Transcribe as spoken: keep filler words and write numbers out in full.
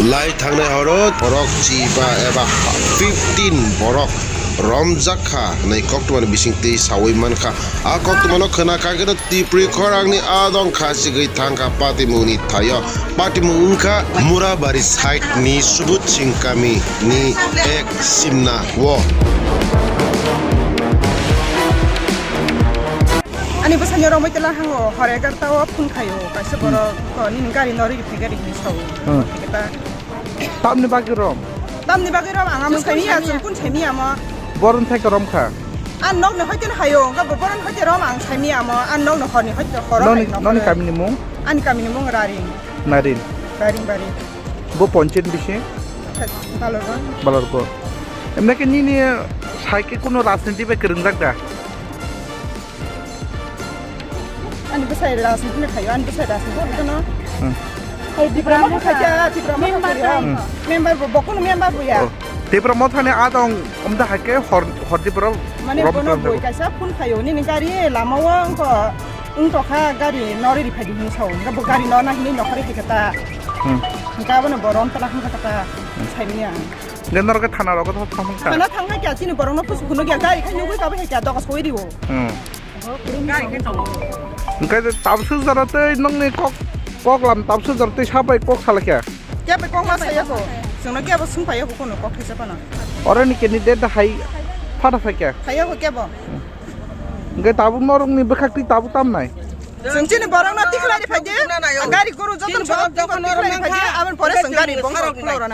Lai thangnai horo borok chiba eba fifteen borok romjak kha hwnwi koktwmani bisingtwi saui mankha. A koktwmano khwna kha khe Tipri khorangni adong kha sigwi thangkha patimungni thaio. Patimung wngkha Murabari side ni Subut Singh kami ni ek simna o. Ani bwsani romwi tela hango hor egarta o phone khaio kaisa borok ko nini gari no riri phai gari hinwi sao. Hmm. Tamni bagwi rom? Tamni bagwi rom ang amo saimiya chwng kun saimiya mo. Boron thai rom kha. An nok no hoite no hayo ga boron hoite rom ang saimiya mo an nok no horni hoite horo. Noni noni kami ni mung? Ani kami ni mung Raring. Narin. Raring bari. Bo ponchen bisi? Balorgo. Balorgo. Emna ke nini saike kuno rajniti bai kwrwngjak da? Ani bwsai rajniti ni khayo, ani bwsai rajniti ni kono. Hmm. Tipra motha khaja, Tipra motha khaja. Member bo, bokuno member bo ya. Oh. Tipra motha ni adong, omda haike hor, hor Tipra mane rom bono rom boi rom. Kaisa phone khayo, nini gari lama o wngkha, wngtokha gari nori riphai di hinwi sao, wngkha bo gari no na hinwi nokhari hai kata. Hmm. Wngkha bono bo rom tala wngkha kata, saimanya. Hingke norok thana rogo thang thang kha? Thana thang kha kya chini borok no pusu phunuk ya gari khai nugui kabo hai kya doga soi riwo. Hmm. Hingke tabswk jora tei nongni kok, kok lam tabswk jora tei sabai kok sala kya? Kya bai kok ma saya ko? Chwngno kya bo sung paya ko kono kok thaisa pano. Oro ni keni date da hai phata phai kya? Phaya ko kya bo? Hingke tabuk norok ni bwkhak twi tabuk tam nai? Chwng chini borok no tikhlai ri phai di. Gari guru joto borok no tikhlai ri phai di. Aboni pore chwng gari bongso khulai rwna.